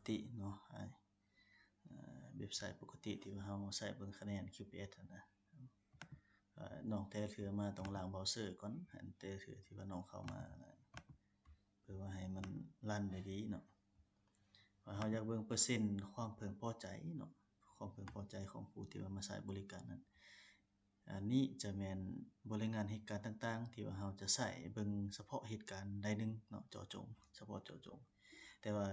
ຕິເນາະ ເວັບໄຊປົກກະຕິທີ່ວ່າເຮົາໃຊ້ເບິ່ງຄະແນນ QPS ຫັ້ນນະ. ນ້ອງແຕ່ລະເທື່ອມາຕ້ອງລ້າງເບຣາເຊີກ່ອນ ອັນແຕ່ລະເທື່ອທີ່ວ່ານ້ອງເຂົ້າມານະ ເພື່ອວ່າໃຫ້ມັນຣັນໄດ້ດີເນາະ ວ່າເຮົາຢາກເບິ່ງເປີເຊັນຄວາມເພິ່ງພໍໃຈເນາະ ຄວາມເພິ່ງພໍໃຈຂອງຜູ້ທີ່ວ່າມາໃຊ້ບໍລິການນັ້ນ. ອັນນີ້ຈະແມ່ນບໍລິງານເຫດການຕ່າງໆ ທີ່ວ່າເຮົາຈະໃຊ້ເບິ່ງສະເພາະເຫດການໃດໜຶ່ງເນາະ ເຈາະຈົງ ສະເພາະເຈາະຈົງ. ແຕ່ວ່າ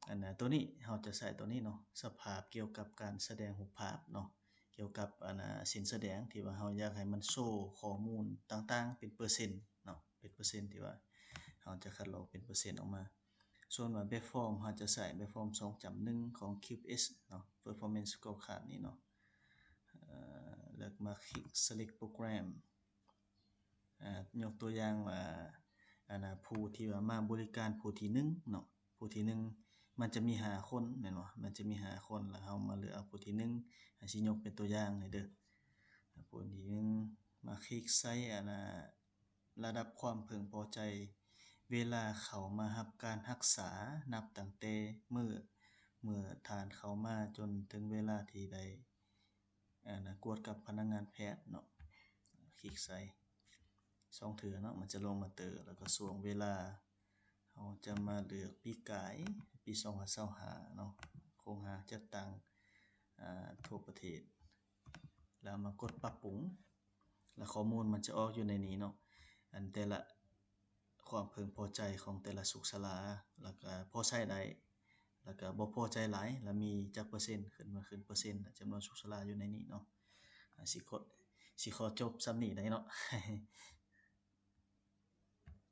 ອັນນະ ໂຕນີ້ເຮົາຈະໃຊ້ໂຕນີ້ເນາະ ສະພາບກ່ຽວກັບການສະແດງຮູບພາບເນາະ ກ່ຽວກັບອັນນະ ຊິນສະແດງທີ່ວ່າເຮົາຢາກໃຫ້ມັນໂຊຂໍ້ມູນຕ່າງໆ ເປັນເປີເຊັນເນາະ ເປັນເປີເຊັນທີ່ວ່າເຮົາຈະຄັດລອກເປັນເປີເຊັນອອກມາ. ສ່ວນວ່າແບບຟອມ ເຮົາຈະໃຊ້ແບບຟອມສອງຈ້ຳໜຶ່ງຂອງ QPS ເນາະ Performance Scorecard ນີ້ເນາະ ແລ້ວມາຄລິກ Select Program ອາ ຍົກຕົວຢ່າງວ່າ ອັນນະ ຜູ້ທີ່ວ່າມາບໍລິການຜູ້ທີໜຶ່ງເນາະ ຜູ້ທີໜຶ່ງ ມັນຈະມີຫ້າຄົນແມ່ນບໍ່? ມັນຈະມີຫ້າຄົນ ແລ້ວເຮົາມາເລືອກເອົາຜູ້ທີໜຶ່ງ ໃຫ້ຊິຍົກເປັນຕົວຢ່າງໃຫ້ເດີ ຜູ້ທີໜຶ່ງ ມາຄລິກໃສ່ ອັນນະ ລະດັບຄວາມເພິ່ງພໍໃຈ ເວລາເຂົ້າມາຮັບການຮັກສາ ນັບຕັ້ງແຕ່ມື້ ເມື່ອທ່ານເຂົ້າມາຈົນເຖິງເວລາທີ່ໄດ້ ອັນນະ ກວດກັບພະນັກງານແພດເນາະ ຄລິກໃສ່ສອງເທື່ອເນາະ ມັນຈະລົງມາເຕີ ແລ້ວກໍຊ່ວງເວລາ ເຮົາຈະມາເລືອກປີກາຍ ປີສອງພັນຊາວຫ້າເນາະ ໂຄງຮ່າງຈັດຕັ້ງ ອາ ທົ່ວປະເທດ ແລ້ວມາກົດປັບປຸງ ແລ້ວຂໍ້ມູນມັນຈະອອກຢູ່ໃນນີ້ເນາະ ອັນແຕ່ລະ ຄວາມເພິ່ງພໍໃຈຂອງແຕ່ລະສຸກສາລາ ແລ້ວກະພໍໃຊ້ໄດ້ ແລ້ວກະບໍ່ພໍໃຈຫຼາຍ ແລ້ວມີຈັກເປີເຊັນ ຂຶ້ນມາຂຶ້ນເປີເຊັນ ແລະ ຈຳນວນສຸກສາລາຢູ່ໃນນີ້ເນາະ. ອາ ຊິຂໍ ຊິຂໍຈົບສ່ຳນີ້ໄດ້ເນາະ.